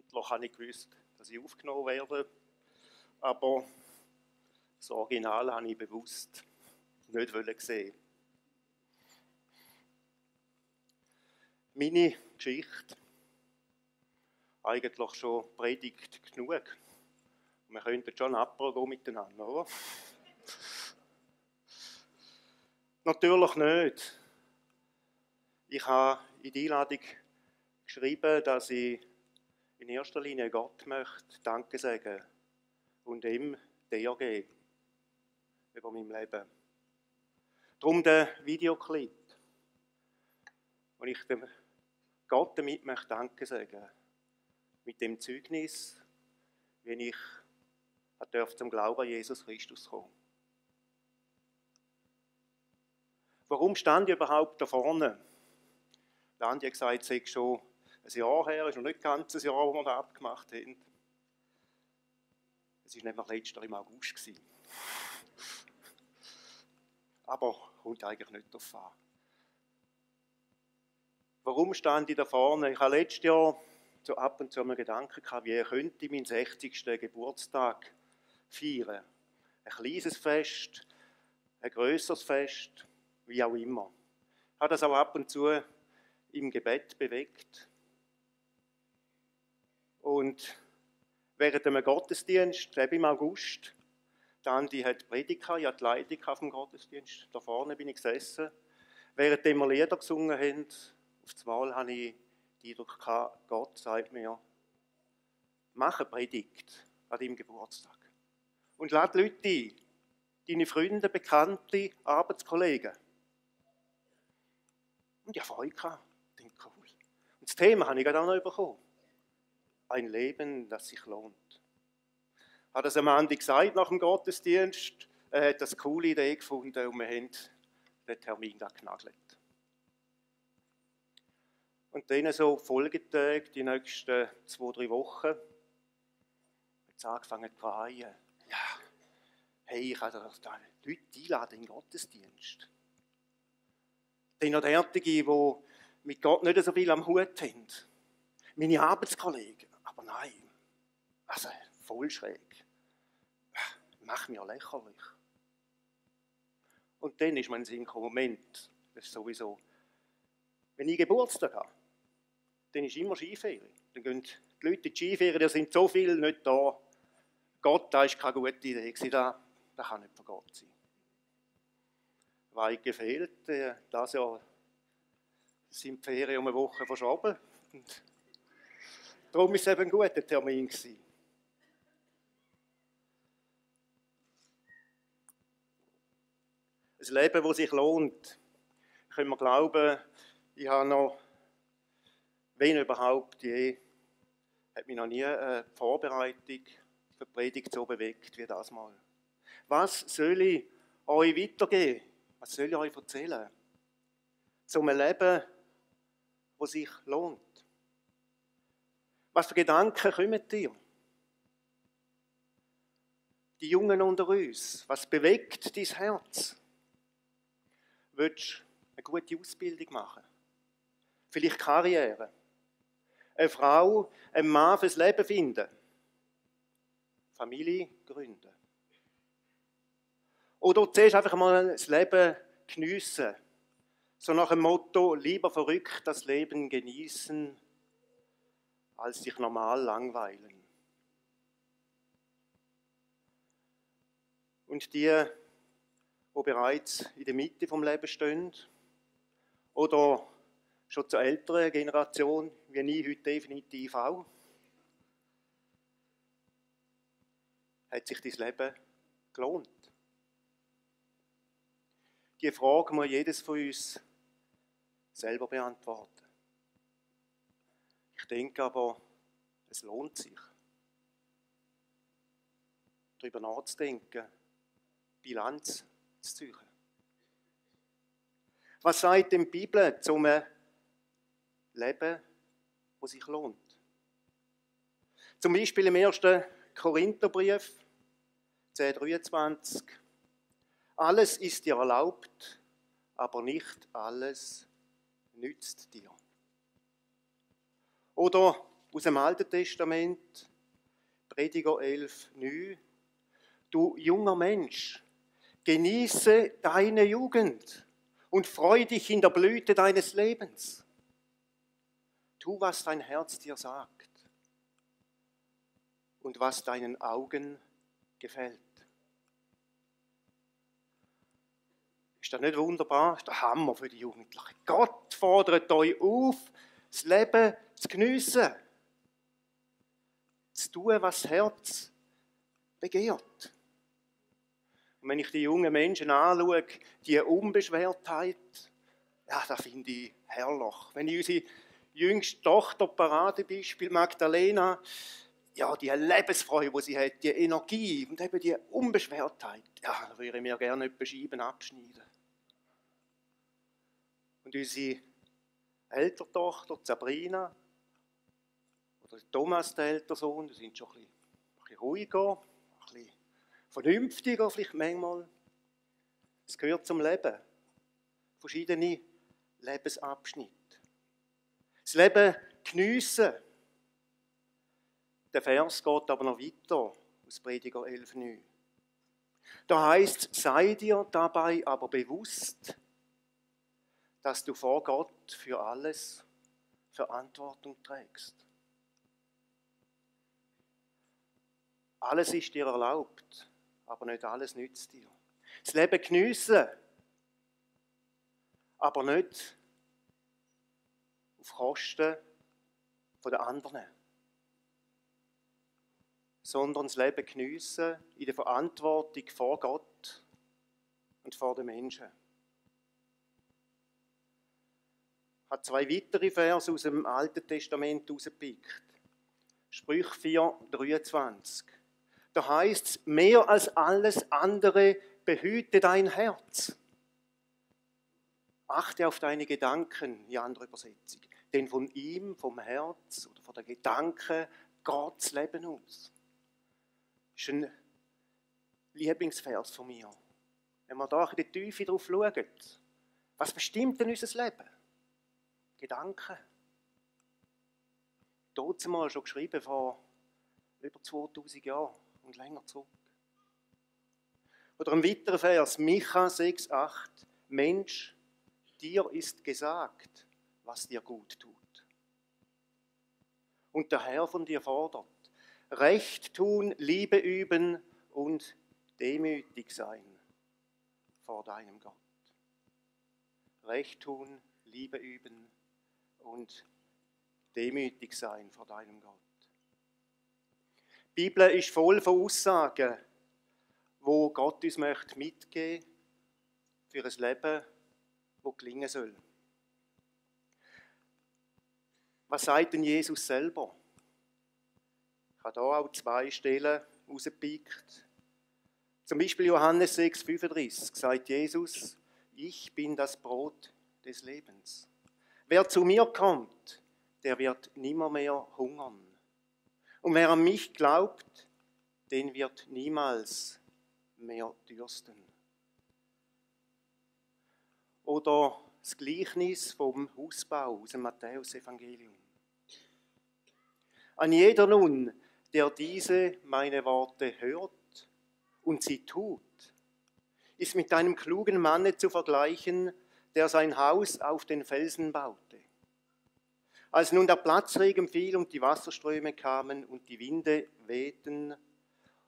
Mittler habe ich gewusst, dass ich aufgenommen werde. Aber das Original habe ich bewusst nicht sehen. Meine Geschichte, eigentlich schon predigt genug. Wir könnten schon abgehen miteinander, oder? Natürlich nicht. Ich habe in die Einladung geschrieben, dass ich in erster Linie Gott möchte Danke sagen und ihm der geben über mein Leben. Darum der Videoclip. Und ich dem Gott damit möchte Danke sagen. Mit dem Zeugnis, wenn ich zum Glauben an Jesus Christus kommen. Warum stand ich überhaupt da vorne? Der Andi hat gesagt, es ist schon ein Jahr her, es ist noch nicht ganz ein Jahr, wo wir das abgemacht haben. Es war nämlich letztes Jahr im August. Aber kommt eigentlich nicht darauf an. Warum stand ich da vorne? Ich habe letztes Jahr so ab und zu einen Gedanken gehabt, wie könnte ich meinen 60. Geburtstag feiern. Ein kleines Fest, ein grösseres Fest, wie auch immer. Ich habe das auch ab und zu im Gebet bewegt. Und während einem Gottesdienst, eben im August, der Andi hat Predigt, ich hatte die Leitung vom Gottesdienst, da vorne bin ich gesessen. Während wir Lieder gesungen haben, auf einmal hatte ich den Eindruck, Gott sagt mir, mach eine Predigt an deinem Geburtstag. Und lade Leute ein, deine Freunde, Bekannte, Arbeitskollegen. Und ich habe Freude gehabt. Ich dachte, cool. Und das Thema habe ich gerade auch noch bekommen. Ein Leben, das sich lohnt. Ich habe das am Andi gesagt nach dem Gottesdienst. Er hat das eine coole Idee gefunden und wir haben den Termin da genagelt. Und dann so Folgetage, die nächsten 2-3 Wochen, hat es angefangen zu drehen. Ja, hey, ich habe da Leute einladen in den Gottesdienst. Dann noch derartige, die mit Gott nicht so viel am Hut haben. Meine Arbeitskollegen. Aber nein, also voll schräg. Mach mich lächerlich. Und dann ist mein Sinn gekommen, Moment, das ist sowieso, wenn ich Geburtstag habe, dann ist immer Skiferien. Dann gehen die Leute in die Skiferien, da sind so viele nicht da. Gott, das war keine gute Idee, das kann nicht von Gott sein. Weit gefehlt, das Jahr sind die Ferien um eine Woche verschoben. Und darum war es eben ein guter Termin. Ein Leben, das sich lohnt. Können wir glauben, ich habe noch, wenn überhaupt je, hat mich noch nie eine Vorbereitung für die Predigt so bewegt wie das mal. Was soll ich euch weitergeben? Was soll ich euch erzählen? Zu einem Leben, das sich lohnt. Was für Gedanken kommen dir? Die Jungen unter uns, was bewegt dein Herz? Willst du eine gute Ausbildung machen? Vielleicht Karriere? Eine Frau, einen Mann fürs Leben finden? Familie gründen? Oder zuerst einfach mal das Leben geniessen? So nach dem Motto, lieber verrückt das Leben genießen, als sich normal langweilen. Und die bereits in der Mitte vom Leben stehen oder schon zur älteren Generation, wie ich heute definitiv auch, hat sich dein Leben gelohnt? Die Frage muss jedes von uns selber beantworten. Ich denke aber, es lohnt sich, darüber nachzudenken, Bilanz zu ziehen. Was sagt denn die Bibel zum Leben, das sich lohnt? Zum Beispiel im 1. Korintherbrief 10,23. Alles ist dir erlaubt, aber nicht alles nützt dir. Oder aus dem Alten Testament, Prediger 11,9. Du junger Mensch, genieße deine Jugend und freu dich in der Blüte deines Lebens. Tu, was dein Herz dir sagt und was deinen Augen gefällt. Ist das nicht wunderbar? Das ist der Hammer für die Jugendlichen. Gott fordert euch auf, das Leben zu geniessen, zu tun, was das Herz begehrt. Und wenn ich die jungen Menschen anschaue, die Unbeschwertheit, ja, das finde ich herrlich. Wenn ich unsere jüngste Tochter, Paradebeispiel Magdalena, ja, die Lebensfreude, die sie hat, die Energie und eben die Unbeschwertheit, ja, da würde ich mir gerne etwas Scheiben abschneiden. Und unsere ältere Tochter, Sabrina, oder Thomas, der ältere Sohn, die sind schon ein bisschen ruhiger, ein bisschen vernünftiger vielleicht manchmal. Es gehört zum Leben. Verschiedene Lebensabschnitte. Das Leben geniessen. Der Vers geht aber noch weiter aus Prediger 11,9. Da heißt, sei dir dabei aber bewusst, dass du vor Gott für alles Verantwortung trägst. Alles ist dir erlaubt, aber nicht alles nützt dir. Das Leben geniessen, aber nicht auf Kosten der anderen, sondern das Leben geniessen in der Verantwortung vor Gott und vor den Menschen. Ich habe zwei weitere Verse aus dem Alten Testament herausgepickt. Sprüche 4,23. Da heißt es, mehr als alles andere behüte dein Herz. Achte auf deine Gedanken, die andere Übersetzung. Denn von ihm, vom Herz oder von den Gedanken geht das Leben aus. Das ist ein Lieblingsvers von mir. Wenn wir da in die Tiefe drauf schauen, was bestimmt denn unser Leben? Gedanken. Dort mal schon geschrieben, vor über 2000 Jahren und länger zurück. Oder ein weiterer Vers, Micha 6,8. Mensch, dir ist gesagt, was dir gut tut. Und der Herr von dir fordert, Recht tun, Liebe üben und demütig sein vor deinem Gott. Recht tun, Liebe üben und demütig sein vor deinem Gott. Die Bibel ist voll von Aussagen, wo Gott uns möchte mitgeben für ein Leben, das gelingen soll. Was sagt denn Jesus selber? Ich habe hier auch zwei Stellen rausgepickt. Zum Beispiel Johannes 6,35 sagt Jesus, ich bin das Brot des Lebens. Wer zu mir kommt, der wird nimmermehr hungern. Und wer an mich glaubt, den wird niemals mehr dürsten. Oder das Gleichnis vom Hausbau aus dem Matthäus-Evangelium. An jeder nun, der diese meine Worte hört und sie tut, ist mit einem klugen Manne zu vergleichen, der sein Haus auf den Felsen baute. Als nun der Platzregen fiel und die Wasserströme kamen und die Winde wehten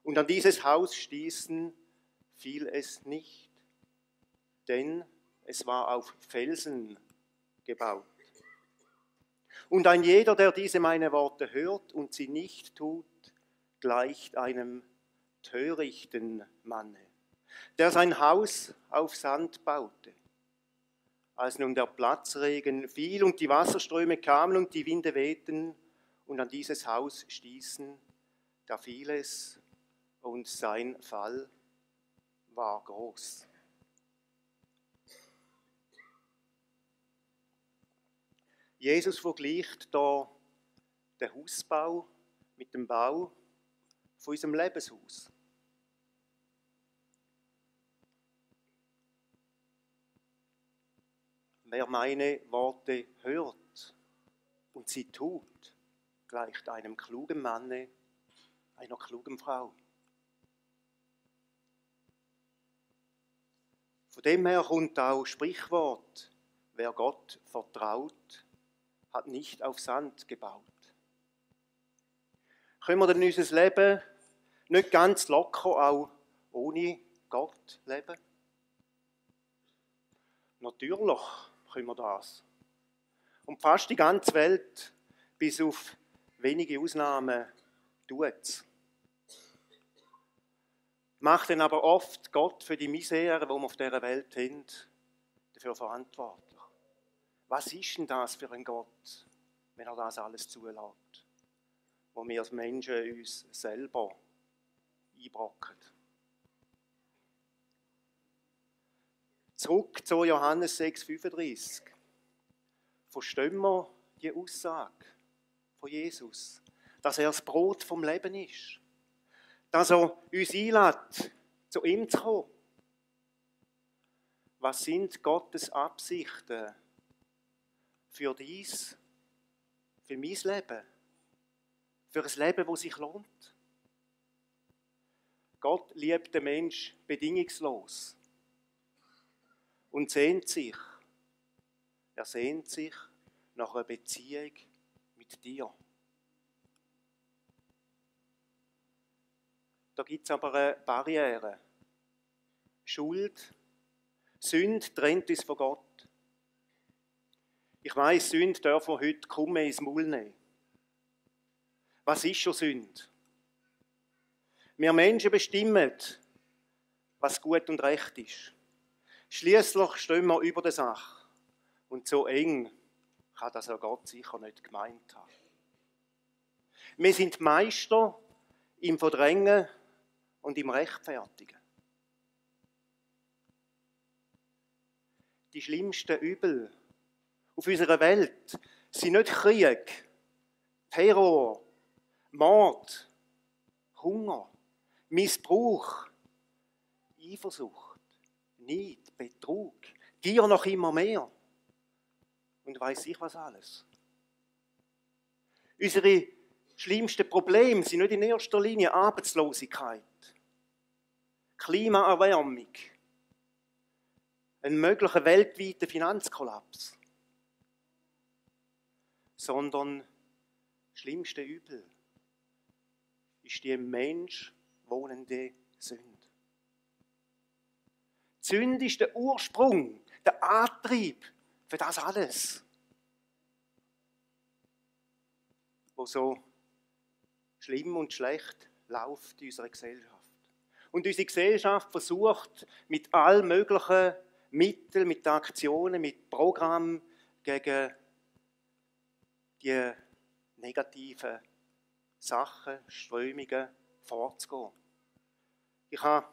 und an dieses Haus stießen, fiel es nicht, denn es war auf Felsen gebaut. Und ein jeder, der diese meine Worte hört und sie nicht tut, gleicht einem törichten Manne, der sein Haus auf Sand baute. Als nun der Platzregen fiel und die Wasserströme kamen und die Winde wehten und an dieses Haus stießen, da fiel es und sein Fall war groß. Jesus vergleicht da den Hausbau mit dem Bau von unserem Lebenshaus. Wer meine Worte hört und sie tut, gleicht einem klugen Manne, einer klugen Frau. Von dem her kommt auch Sprichwort: Wer Gott vertraut, hat nicht auf Sand gebaut. Können wir denn unser Leben nicht ganz locker auch ohne Gott leben? Natürlich können wir das. Und fast die ganze Welt, bis auf wenige Ausnahmen, tut es. Macht dann aber oft Gott für die Misere, die wir auf dieser Welt haben, dafür verantwortlich. Was ist denn das für ein Gott, wenn er das alles zulässt, wo wir als Menschen uns selber einbrocken? Zurück zu Johannes 6,35. Verstehen wir die Aussage von Jesus, dass er das Brot vom Leben ist, dass er uns einlädt, zu ihm zu kommen? Was sind Gottes Absichten für dies, für mein Leben, für ein Leben, das sich lohnt? Gott liebt den Menschen bedingungslos und sehnt sich nach einer Beziehung mit dir. Da gibt es aber eine Barriere. Schuld, Sünde trennt uns von Gott. Ich weiss, Sünde dürfen wir heute kaum mehr ins Maul nehmen. Was ist schon Sünde? Wir Menschen bestimmen, was gut und recht ist. Schliesslich stehen wir über der Sache. Und so eng kann das auch Gott sicher nicht gemeint haben. Wir sind Meister im Verdrängen und im Rechtfertigen. Die schlimmsten Übel auf unserer Welt sind nicht Krieg, Terror, Mord, Hunger, Missbrauch, Eifersucht, Neid, Betrug, Gier noch immer mehr und weiss ich was alles. Unsere schlimmsten Probleme sind nicht in erster Linie Arbeitslosigkeit, Klimaerwärmung, ein möglicher weltweiter Finanzkollaps, sondern das schlimmste Übel ist die im Mensch wohnende Sünde. Die Sünde ist der Ursprung, der Antrieb für das alles, was so schlimm und schlecht läuft in unserer Gesellschaft. Und unsere Gesellschaft versucht mit allen möglichen Mitteln, mit Aktionen, mit Programmen gegen die negativen Sachen, Strömungen vorzugehen. Ich habe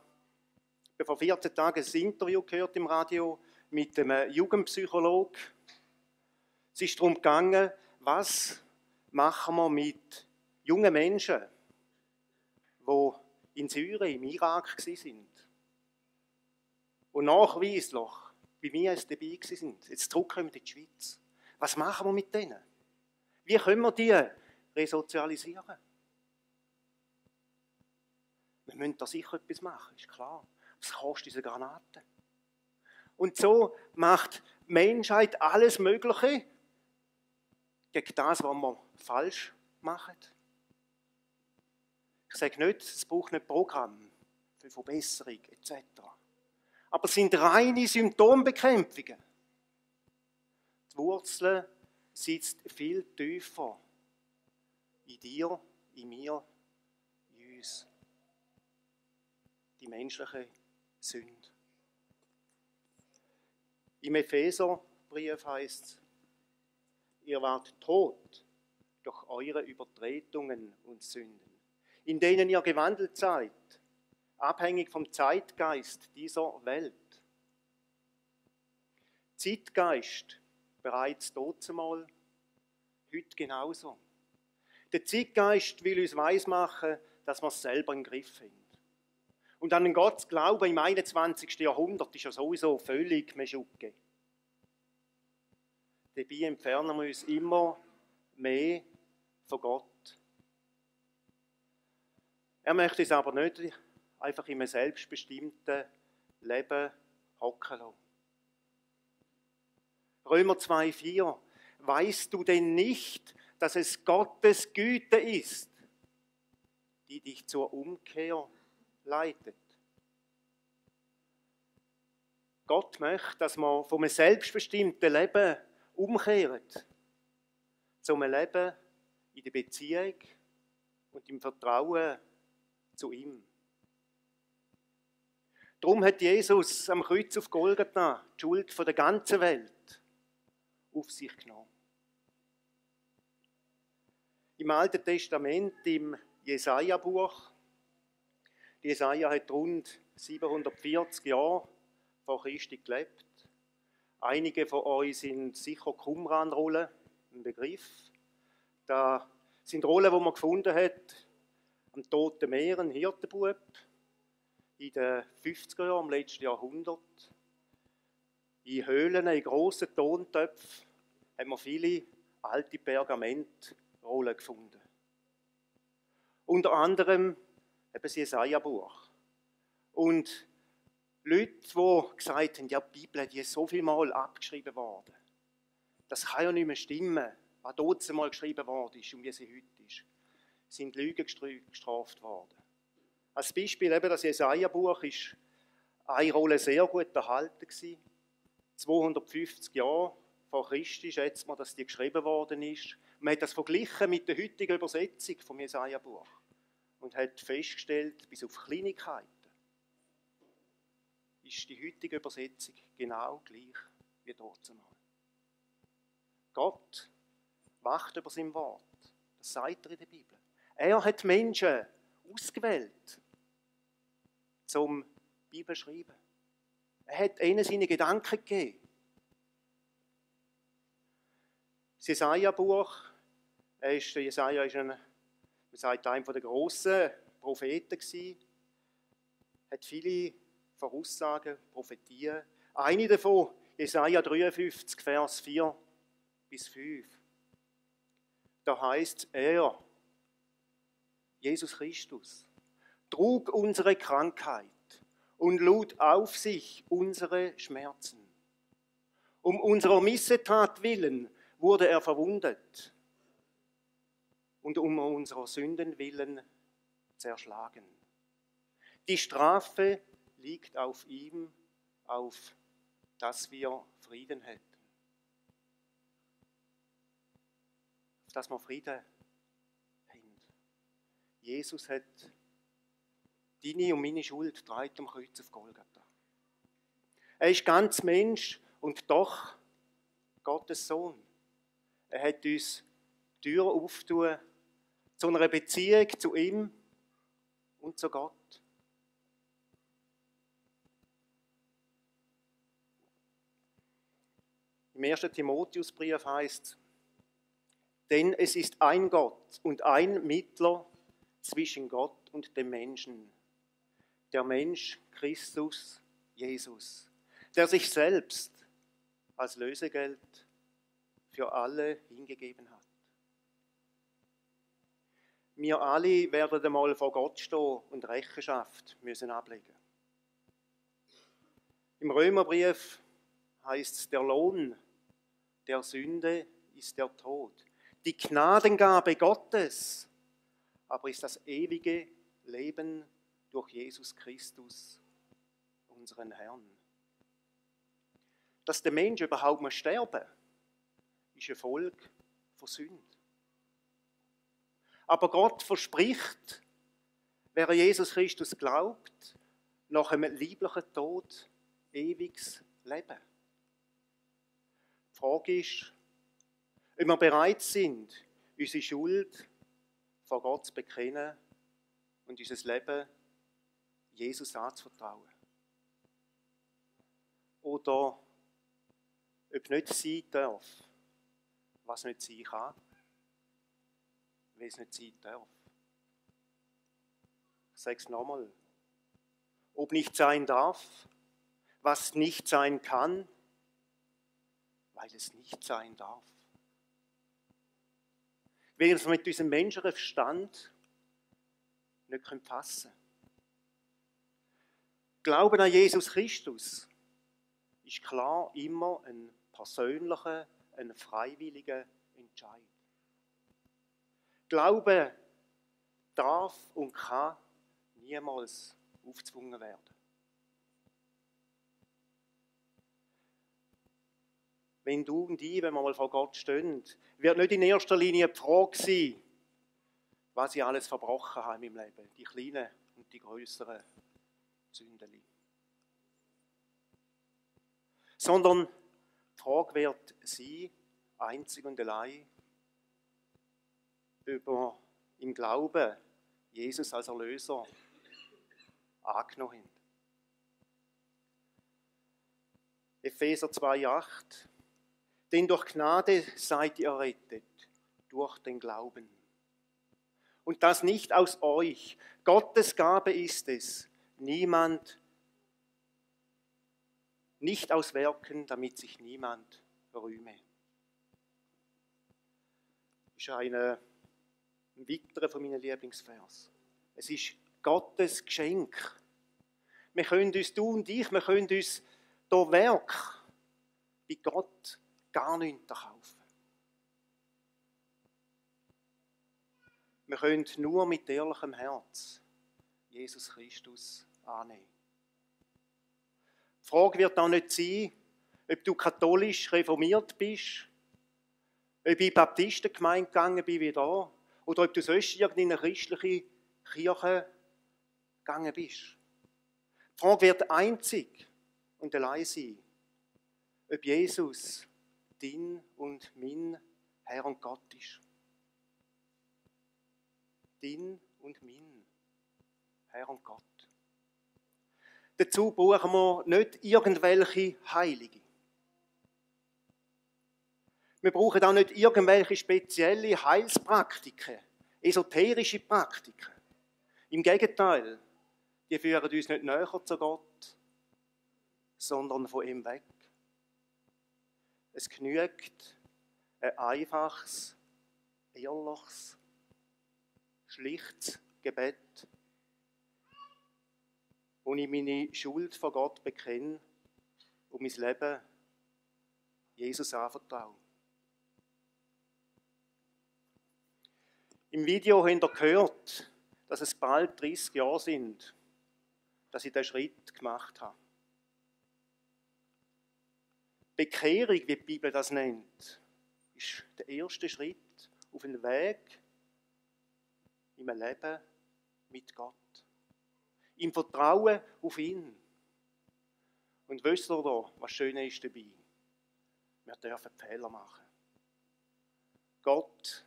vor 14 Tagen ein Interview gehört im Radio mit einem Jugendpsychologen. Es ist darum gegangen, was machen wir mit jungen Menschen, die in Syrien, im Irak waren und nachweislich bei mir dabei waren, jetzt zurückkommen in die Schweiz. Was machen wir mit denen? Wie können wir die resozialisieren? Wir müssen da sicher etwas machen, ist klar. Das kostet diese Granaten. Und so macht die Menschheit alles Mögliche gegen das, was wir falsch machen. Ich sage nicht, es braucht nicht Programm für Verbesserung etc. Aber es sind reine Symptombekämpfungen. Die Wurzel sitzt viel tiefer in dir, in mir, in uns. Die menschliche Sünde. Im Epheserbrief heißt es: Ihr wart tot durch eure Übertretungen und Sünden, in denen ihr gewandelt seid, abhängig vom Zeitgeist dieser Welt. Zeitgeist bereits dazumal, heute genauso. Der Zeitgeist will uns weismachen, dass wir es selber im Griff haben. Und an den Gott zu glauben im 21. Jahrhundert ist ja sowieso völlig Meschucke. Dabei entfernen wir uns immer mehr von Gott. Er möchte es aber nicht einfach in einem selbstbestimmten Leben hocken lassen. Römer 2,4: Weißt du denn nicht, dass es Gottes Güte ist, die dich zur Umkehr leitet? Gott möchte, dass man von einem selbstbestimmten Leben umkehrt, zu einem Leben in der Beziehung und im Vertrauen zu ihm. Darum hat Jesus am Kreuz auf Golgatha die Schuld der ganzen Welt auf sich genommen. Im Alten Testament, im Jesaja-Buch, Jesaja hat rund 740 Jahre vor Christi gelebt. Einige von euch sind sicher Qumran-Rollen, ein Begriff. Da sind Rollen, die man gefunden hat am Toten Meer, ein Hirtenbub, in den 50er Jahren, im letzten Jahrhundert. In Höhlen, in grossen Tontöpfen, haben wir viele alte Pergamentrollen gefunden. Unter anderem eben das Jesaja-Buch. Und Leute, die gesagt haben, ja, die Bibel die ist so viel Mal abgeschrieben worden. Das kann ja nicht mehr stimmen, was dort mal geschrieben worden ist und wie sie heute ist. Sind Lügen gestraft worden. Als Beispiel eben das Jesaja-Buch ist eine Rolle sehr gut erhalten gewesen. 250 Jahre vor Christi schätzt man, dass die geschrieben worden ist. Man hat das verglichen mit der heutigen Übersetzung vom Jesaja-Buch und hat festgestellt, bis auf Kleinigkeiten ist die heutige Übersetzung genau gleich wie dort einmal. Gott wacht über sein Wort. Das sagt er in der Bibel. Er hat Menschen ausgewählt zum Bibelschreiben. Er hat ihnen seine Gedanken gegeben. Das Jesaja-Buch, Jesaja ist man sagt, einer der grossen Propheten gewesen, hat viele Voraussagen, Prophetien. Eine davon, Jesaja 53, Vers 4 bis 5. Da heißt er, Jesus Christus, trug unsere Krankheit und lud auf sich unsere Schmerzen. Um unserer Missetat willen wurde er verwundet und um unserer Sünden willen zerschlagen. Die Strafe liegt auf ihm, auf dass wir Frieden hätten. Auf dass wir Frieden haben. Jesus hat deine und meine Schuld getragen am Kreuz auf Golgatha. Er ist ganz Mensch und doch Gottes Sohn. Er hat uns die Tür aufgetan zu einer Beziehung zu ihm und zu Gott. Im 1. Timotheusbrief heißt: Denn es ist ein Gott und ein Mittler zwischen Gott und dem Menschen, der Mensch Christus Jesus, der sich selbst als Lösegeld für alle hingegeben hat. Wir alle werden einmal vor Gott stehen und Rechenschaft müssen ablegen. Im Römerbrief heißt es, der Lohn der Sünde ist der Tod. Die Gnadengabe Gottes aber ist das ewige Leben durch Jesus Christus, unseren Herrn. Dass der Mensch überhaupt mal sterben muss, ist eine Folge von Sünde. Aber Gott verspricht, wer an Jesus Christus glaubt, nach einem lieblichen Tod ewiges Leben. Die Frage ist, ob wir bereit sind, unsere Schuld vor Gott zu bekennen und unser Leben Jesus anzuvertrauen. Oder ob nicht sein darf, was nicht sein kann, weil es nicht sein darf. Ich sage es nochmal. Ob nicht sein darf, was nicht sein kann, weil es nicht sein darf. weil wir es mit unserem menschlichen Verstand nicht fassen können. Glauben an Jesus Christus ist klar immer ein persönlicher, ein freiwilliger Entscheid. Glaube darf und kann niemals aufgezwungen werden. Wenn du und ich, wenn wir mal vor Gott stehen, wird nicht in erster Linie die Frage sein, was ich alles verbrochen habe in meinem Leben, die kleinen und die größeren Sünden. Sondern die Frage wird sein, einzig und allein, ob wir im Glauben Jesus als Erlöser angenommen haben. Epheser 2,8: Denn durch Gnade seid ihr errettet, durch den Glauben. Und das nicht aus euch. Gottes Gabe ist es. Nicht aus Werken, damit sich niemand rühme. Das ist ein weiterer von meinen Lieblingsvers. Es ist Gottes Geschenk. Wir können uns, du und ich, wir können uns durch Werk bei Gott gar nichts kaufen. Wir können nur mit ehrlichem Herz Jesus Christus annehmen. Die Frage wird auch nicht sein, ob du katholisch reformiert bist, ob ich in die Baptistengemeinde gegangen bin wie da, oder ob du sonst in eine christliche Kirche gegangen bist. Die Frage wird einzig und allein sein, ob Jesus dein und mein Herr und Gott ist. Dein und mein Herr und Gott. Dazu brauchen wir nicht irgendwelche Heilige. Wir brauchen auch nicht irgendwelche spezielle Heilspraktiken, esoterische Praktiken. Im Gegenteil, die führen uns nicht näher zu Gott, sondern von ihm weg. Es genügt ein einfaches, ehrliches, schlichtes Gebet, wo ich meine Schuld vor Gott bekenne und mein Leben Jesus anvertraue. Im Video habt ihr gehört, dass es bald 30 Jahre sind, dass ich diesen Schritt gemacht habe. Bekehrung, wie die Bibel das nennt, ist der erste Schritt auf einen Weg in einem Leben mit Gott. Im Vertrauen auf ihn. Und wisst ihr da, was Schöne ist dabei? Wir dürfen Fehler machen. Gott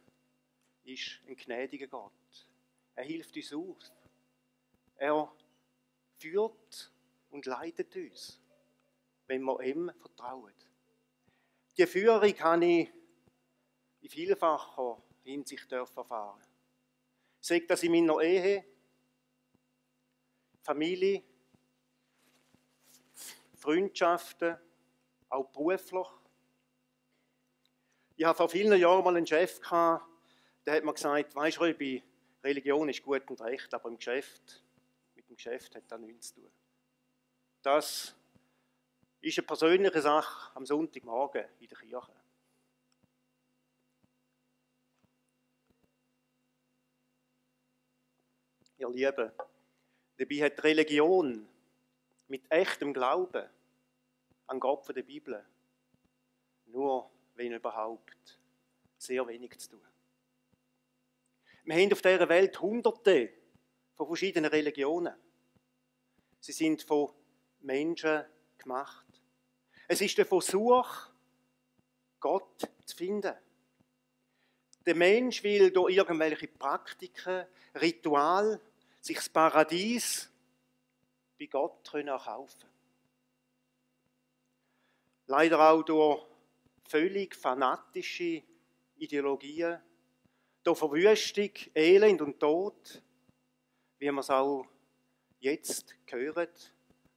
ist ein gnädiger Gott. Er hilft uns aus. Er führt und leitet uns, wenn wir ihm vertrauen. Die Führung habe ich in vielfacher Hinsicht erfahren. Sei das in meiner Ehe, Familie, Freundschaften, auch beruflich. Ich hatte vor vielen Jahren mal einen Chef, der hat mir gesagt, weisst du, Röbi, Religion ist gut und recht, aber mit dem Geschäft hat das nichts zu tun. Das ist eine persönliche Sache am Sonntagmorgen in der Kirche. Ihr Lieben, dabei hat Religion mit echtem Glauben an Gott von der Bibel nur, wenn überhaupt, sehr wenig zu tun. Wir haben auf dieser Welt Hunderte von verschiedenen Religionen. Sie sind von Menschen gemacht. Es ist der Versuch, Gott zu finden. Der Mensch will durch irgendwelche Praktiken, Ritual, sich das Paradies bei Gott erkaufen. Leider auch durch völlig fanatische Ideologien, durch Verwüstung, Elend und Tod, wie wir es auch jetzt hören,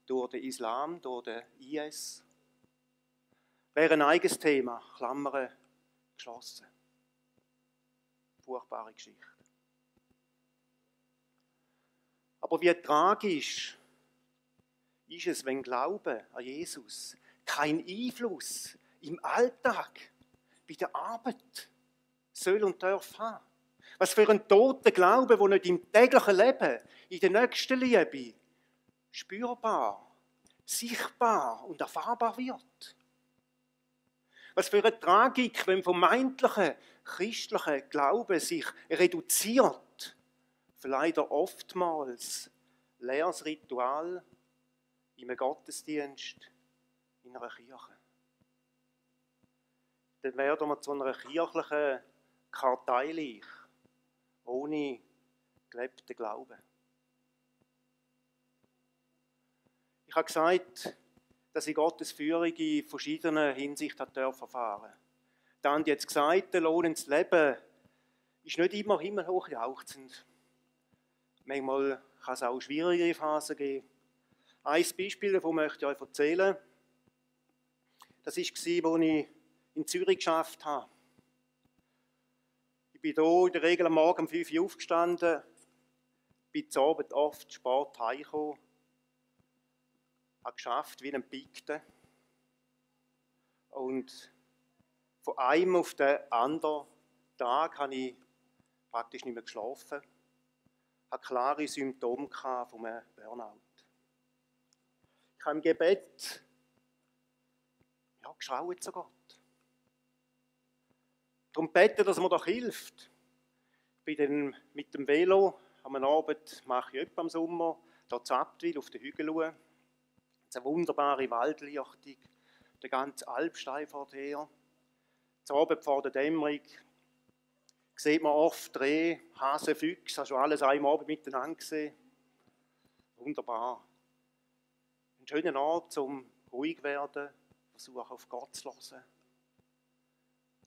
durch den Islam, durch den IS. Wäre ein eigenes Thema, Klammern geschlossen. Furchtbare Geschichte. Aber wie tragisch ist es, wenn Glaube an Jesus keinen Einfluss im Alltag, bei der Arbeit soll und darf haben. Was für ein toter Glaube, der nicht im täglichen Leben, in der Nächstenliebe spürbar, sichtbar und erfahrbar wird. Was für eine Tragik, wenn vermeintlicher christlicher Glaube sich reduziert, für leider oftmals leeres Ritual in einem Gottesdienst, in einer Kirche. Dann werden wir zu einer kirchlichen Karteileich, ohne gelebten Glauben. Ich habe gesagt, dass ich Gottes Führung in verschiedenen Hinsichten erfahren durfte. Da haben die jetzt gesagt, ein lohnendes Leben ist nicht immer himmelhoch jauchzend. Manchmal kann es auch schwierigere Phasen geben. Ein Beispiel davon möchte ich euch erzählen. Das war, als ich in Zürich gearbeitet habe. Ich bin hier in der Regel am Morgen um 5 Uhr aufgestanden, bin zu Abend oft spät heimgekommen, habe geschafft wie ein Pikte. Und von einem auf den anderen Tag habe ich praktisch nicht mehr geschlafen. Ich hatte klare Symptome von einem Burnout. Ich habe im Gebet geschrauen zu Gott. Darum bete, dass mir doch hilft. Ich bin dann mit dem Velo am Abend, mache ich etwa im Sommer, hier zu Abtwil auf den Hügel schauen. Es ist eine wunderbare Waldlichtung, der ganze Alpstein vor dir. Zu Abend vor der Dämmerung sieht man oft Rehe, Hasen, Füchse, hast du alles am Abend miteinander gesehen. Wunderbar. Ein schöner Ort, um ruhig zu werden, versuchen auf Gott zu hören.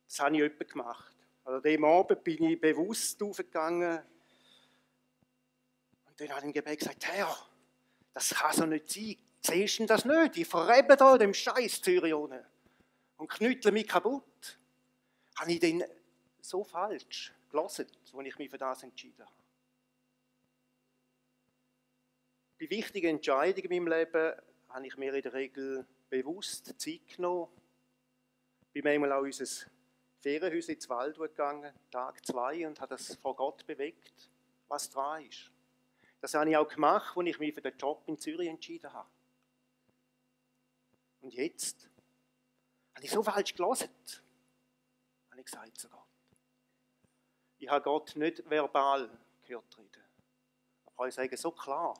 Das habe ich etwa gemacht. Also an diesem Abend bin ich bewusst aufgegangen und dann habe ich im Gebet gesagt, Herr, das kann so nicht sein. Siehst du das nicht? Ich verrebe da in dem Scheiß Zürich und knüttle mich kaputt. Habe ich denn so falsch gelassen, als ich mich für das entschieden habe? Bei wichtigen Entscheidungen in meinem Leben habe ich mir in der Regel bewusst Zeit genommen. Ich bin manchmal auch in unser Ferienhaus ins Wald gegangen, Tag 2, und habe das vor Gott bewegt, was dran ist. Das habe ich auch gemacht, als ich mich für den Job in Zürich entschieden habe. Und jetzt habe ich so falsch gelassen, habe ich gesagt zu Gott. Ich habe Gott nicht verbal gehört reden. Aber ich sage so klar.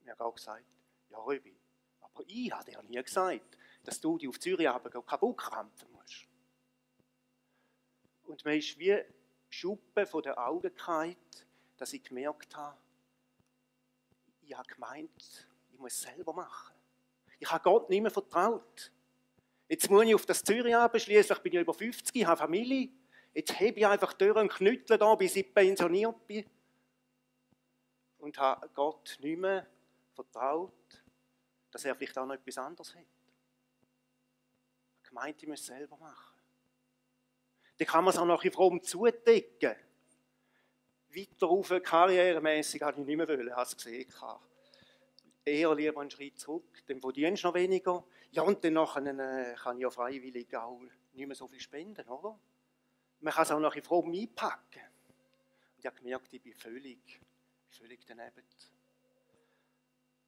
Ich habe auch gesagt, ja Röbi, aber ich habe dir nie gesagt, dass du dich auf Zürich kaputt krampfen musst. Und mir ist wie Schuppen von den Augen gefallen, dass ich gemerkt habe, ich habe gemeint, ich muss es selber machen. Ich habe Gott nicht mehr vertraut. Jetzt muss ich auf das Zürich abschließen, ich bin ja über 50, ich habe Familie. Jetzt hebe ich einfach durch und knüttle da, bis ich pensioniert bin. Und habe Gott nicht mehr vertraut, dass er vielleicht auch noch etwas anderes hat. Ich habe gemeint, ich muss es selber machen. Dann kann man es auch noch fromm zudecken. Weiter rauf, karrieremässig, habe ich nicht mehr wollen, hast du gesehen. Eher lieber einen Schritt zurück, dann verdienst du noch weniger. Ja, und dann kann ich ja freiwillig auch nicht mehr so viel spenden, oder? Man kann es auch noch fromm einpacken. Und ich habe gemerkt, ich bin völlig daneben.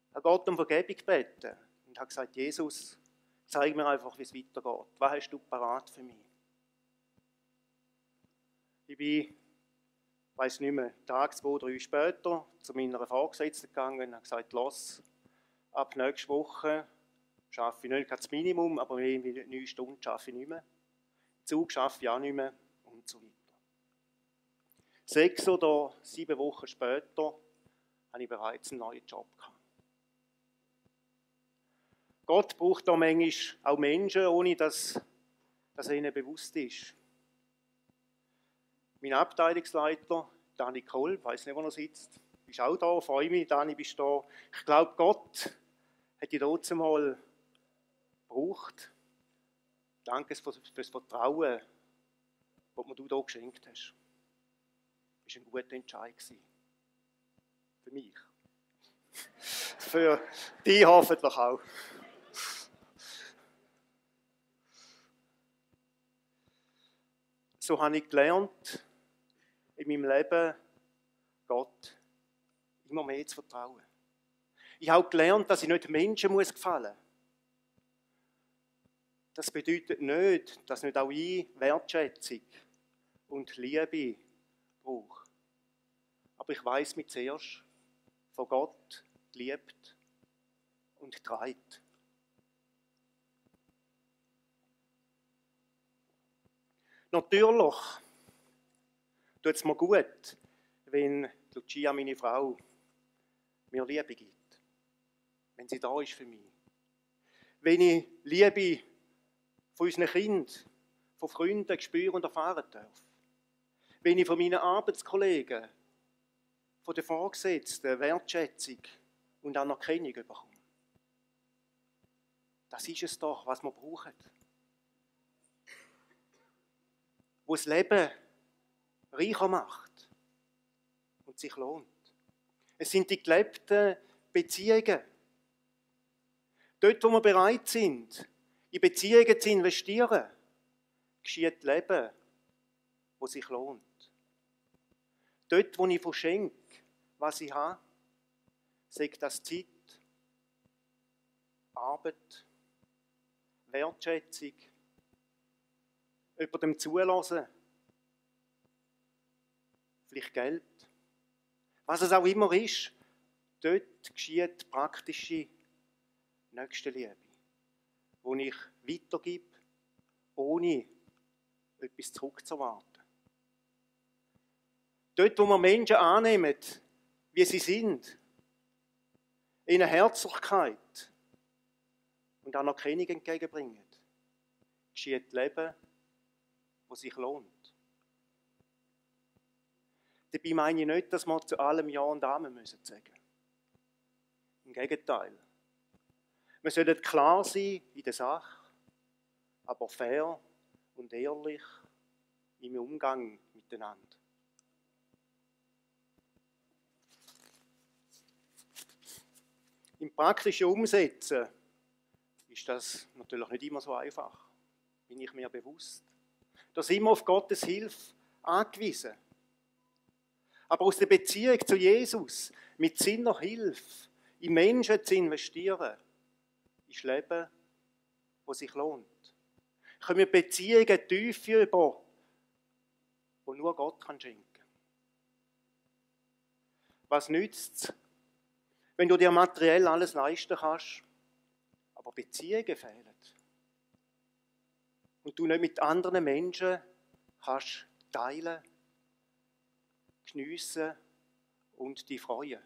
Ich habe Gott um Vergebung gebeten und habe gesagt, Jesus, zeig mir einfach, wie es weitergeht. Was hast du parat für mich? Ich bin, weiss nicht mehr, Tag, 2, 3 später zu meiner Vorgesetzten gegangen und habe gesagt, los, ab nächste Woche arbeite ich nicht das Minimum, aber mehr wie 9 Stunden arbeite ich nicht mehr. Zug arbeite ich auch nicht mehr und so weiter. 6 oder 7 Wochen später habe ich bereits einen neuen Job gehabt. Gott braucht da manchmal auch Menschen, ohne dass er ihnen bewusst ist. Mein Abteilungsleiter, Dani Kohl, ich weiss nicht, wo er sitzt, ist auch da, freue mich, Dani, bist da. Ich glaube, Gott hat dich dort einmal gebraucht. Danke für das Vertrauen, was mir du hier geschenkt hast. Das war ein guter Entscheid für mich. Für dich hoffentlich auch. So habe ich gelernt, in meinem Leben Gott immer mehr zu vertrauen. Ich habe gelernt, dass ich nicht Menschen gefallen muss. Das bedeutet nicht, dass nicht auch ich Wertschätzung und Liebe brauche. Aber ich weiss mich zuerst von Gott geliebt und treibt. Natürlich tut es mir gut, wenn Lucia, meine Frau, mir Liebe gibt. Wenn sie da ist für mich. Wenn ich Liebe von unseren Kindern, von Freunden spüren und erfahren darf. Wenn ich von meinen Arbeitskollegen, von den Vorgesetzten Wertschätzung und Anerkennung bekomme. Das ist es doch, was wir brauchen. Wo das Leben reicher macht und sich lohnt. Es sind die gelebten Beziehungen. Dort, wo wir bereit sind, in Beziehungen zu investieren, geschieht Leben, das sich lohnt. Dort, wo ich verschenke, was ich habe, sagt das Zeit, Arbeit, Wertschätzung, jemandem zulassen, vielleicht Geld, was es auch immer ist, dort geschieht praktische Nächstenliebe, die ich weitergebe, ohne etwas zurückzuwarten. Dort, wo wir Menschen annehmen, wie sie sind, ihnen Herzlichkeit und Anerkennung entgegenbringen, geschieht Leben, das sich lohnt. Dabei meine ich nicht, dass wir zu allem Ja und Amen müssen sagen. Im Gegenteil. Wir sollten klar sein in der Sache, aber fair und ehrlich im Umgang miteinander. Im praktischen Umsetzen ist das natürlich nicht immer so einfach, bin ich mir bewusst. Da sind wir auf Gottes Hilfe angewiesen. Aber aus der Beziehung zu Jesus, mit seiner Hilfe, in Menschen zu investieren, ist Leben, das sich lohnt. Können wir Beziehungen Tiefe über, die nur Gott schenken kann. Was nützt es, wenn du dir materiell alles leisten kannst, aber Beziehungen fehlen? Und du nicht mit anderen Menschen kannst teilen, geniessen und dich freuen.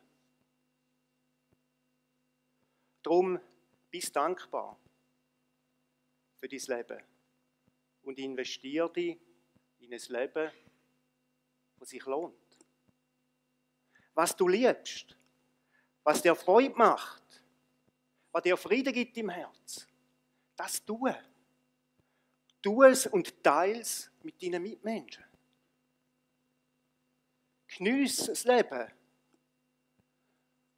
Darum bist dankbar für dein Leben und investiere dich in ein Leben, das sich lohnt. Was du liebst, was dir Freude macht, was dir Frieden gibt im Herz, das tue. Tu es und teile es mit deinen Mitmenschen. Geniesse das Leben,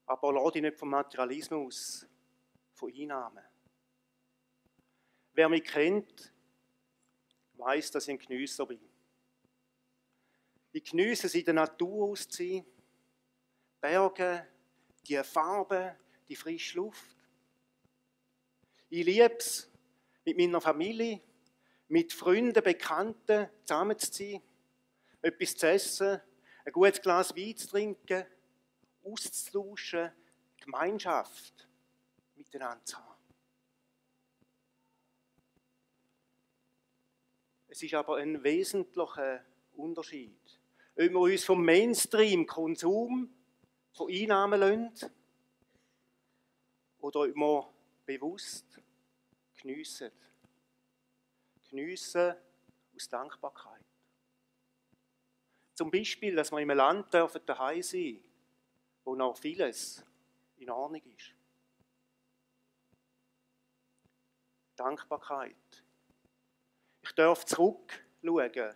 aber lass dich nicht vom Materialismus, von Einnahmen. Wer mich kennt, weiss, dass ich ein Geniesser bin. Ich geniesse es, in der Natur auszuziehen, Berge, die Farben, die frische Luft. Ich liebe es, mit meiner Familie, mit Freunden, Bekannten zusammenzuziehen, etwas zu essen, ein gutes Glas Wein zu trinken, auszutauschen, Gemeinschaft miteinander zu haben. Es ist aber ein wesentlicher Unterschied, ob wir uns vom Mainstream-Konsum von Einnahmen lassen oder ob wir bewusst geniessen. Geniessen aus Dankbarkeit. Zum Beispiel, dass wir in einem Land daheim sein dürfen, wo noch vieles in Ordnung ist. Dankbarkeit. Ich darf zurückschauen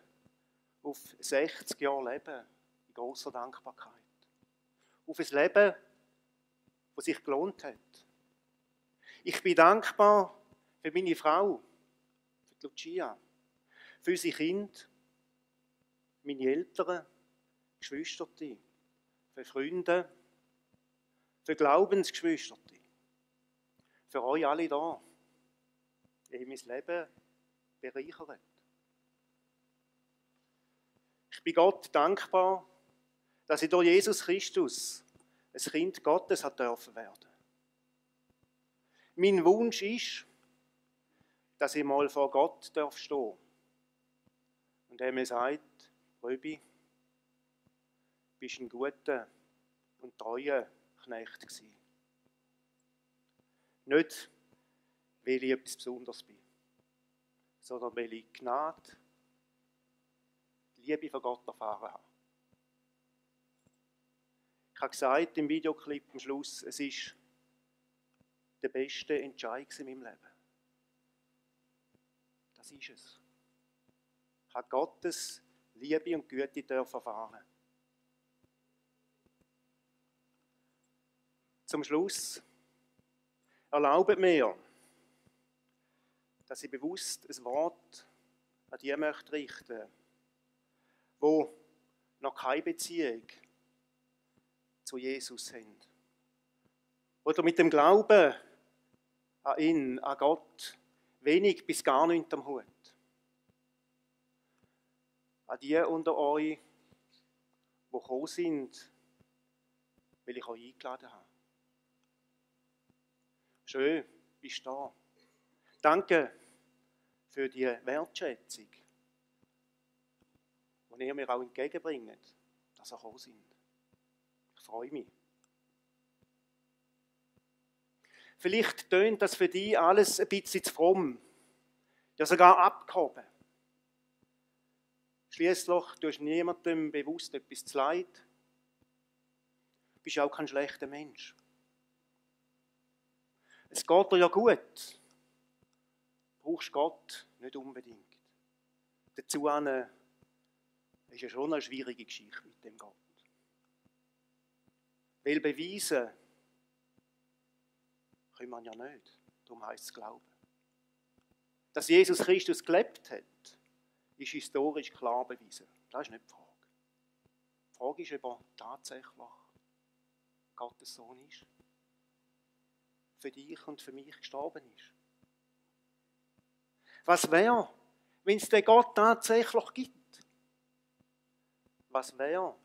auf 60 Jahre Leben in grosser Dankbarkeit. Auf ein Leben, das sich gelohnt hat. Ich bin dankbar für meine Frau, für die Lucia, für unsere Kinder, meine Eltern, Geschwister, für Freunde, für Glaubensgeschwister, für euch alle da. Ihr habt mein Leben bereichert. Ich bin Gott dankbar, dass ich durch Jesus Christus ein Kind Gottes hat dürfen werden. Mein Wunsch ist, dass ich mal vor Gott stehen darf und er mir sagt, Röbi, bist ein guter und treuer Knecht gewesen. Nicht, weil ich etwas Besonderes bin, sondern weil ich Gnade, die Liebe von Gott erfahren habe. Ich habe gesagt im Videoclip am Schluss, es ist der beste Entscheid in meinem Leben. Das ist es. Ich habe Gottes Liebe und Güte erfahren. Zum Schluss erlaubt mir, dass ich bewusst ein Wort an die möchte richten, die noch keine Beziehung zu Jesus haben. Oder mit dem Glauben an ihn, an Gott, wenig bis gar nichts am Hut. An die unter euch, die gekommen sind, weil ich euch eingeladen habe. Schön, bist du da. Danke für die Wertschätzung, die ihr mir auch entgegenbringt, dass ihr gekommen sind. Ich freue mich. Vielleicht tönt das für dich alles ein bisschen zu fromm, ja sogar abgehoben. Schliesslich tust du niemandem bewusst etwas zu leid. Du bist auch kein schlechter Mensch. Es geht dir ja gut. Du brauchst Gott nicht unbedingt. Dazu ist ja schon eine schwierige Geschichte mit dem Gott. Weil beweisen können wir ja nicht. Darum heisst es Glauben. Dass Jesus Christus gelebt hat, ist historisch klar bewiesen. Das ist nicht die Frage. Die Frage ist, ob er tatsächlich Gottes Sohn ist. Für dich und für mich gestorben ist. Was wäre, wenn es den Gott tatsächlich gibt? Was wäre,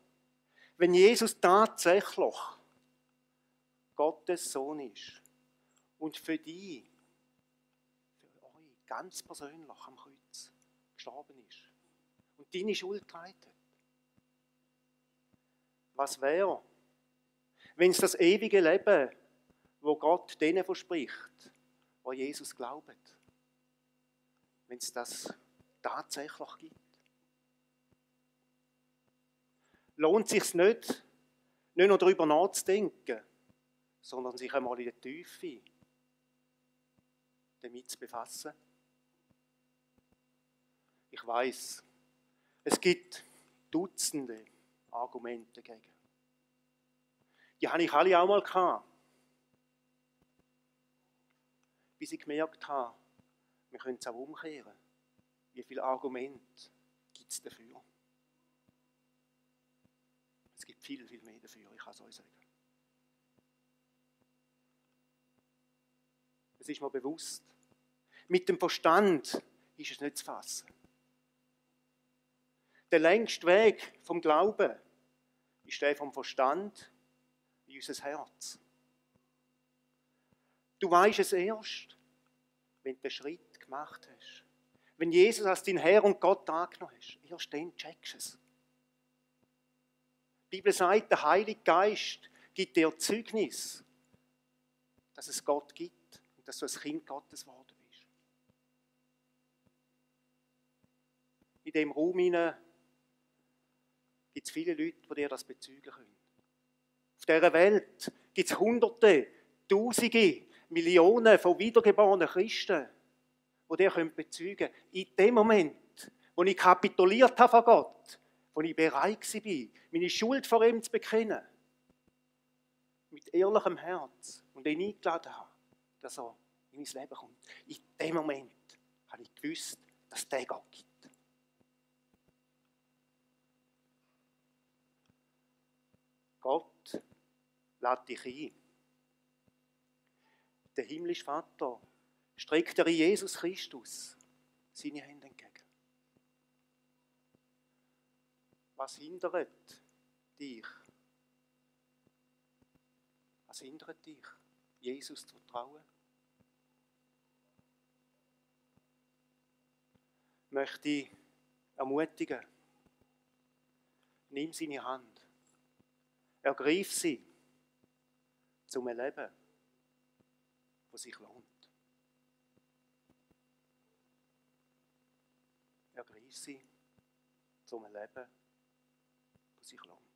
wenn Jesus tatsächlich Gottes Sohn ist und für dich, für euch ganz persönlich am Kreuz gestorben ist und deine Schuld getragen hat? Was wäre, wenn es das ewige Leben, wo Gott denen verspricht, wo Jesus glaubt, wenn es das tatsächlich gibt? Lohnt es sich nicht nur darüber nachzudenken, sondern sich einmal in der Tiefe damit zu befassen? Ich weiß, es gibt Dutzende Argumente dagegen. Die habe ich alle auch mal gehabt. Bis ich gemerkt habe, wir können es auch umkehren. Wie viele Argumente gibt es dafür? Es gibt viel, viel mehr dafür, ich kann es euch sagen. Es ist mir bewusst. Mit dem Verstand ist es nicht zu fassen. Der längste Weg vom Glauben ist der vom Verstand in unser Herz. Du weisst es erst, wenn du den Schritt gemacht hast. Wenn Jesus als dein Herr und Gott angenommen hast. Erst dann checkst du es. Die Bibel sagt, der Heilige Geist gibt dir Zeugnis, dass es Gott gibt und dass du ein Kind Gottes geworden bist. In diesem Raum gibt es viele Leute, die dir das bezeugen können. Auf dieser Welt gibt es Hunderte, Tausende, Millionen von wiedergeborenen Christen, die dir bezeugen können, in dem Moment, wo ich kapituliert habe vor Gott, wo ich bereit war, meine Schuld vor ihm zu bekennen. Mit ehrlichem Herz und ihn eingeladen habe, dass er in mein Leben kommt. In dem Moment habe ich gewusst, dass der Gott gibt. Gott lädt dich ein. Der himmlische Vater streckt dir in Jesus Christus seine Hände entgegen. Was hindert dich? Was hindert dich, Jesus zu vertrauen? Ich möchte dich ermutigen. Nimm seine Hand. Ergreif sie zum Leben, das sich lohnt. Ergreif sie zum Leben, das sich lohnt.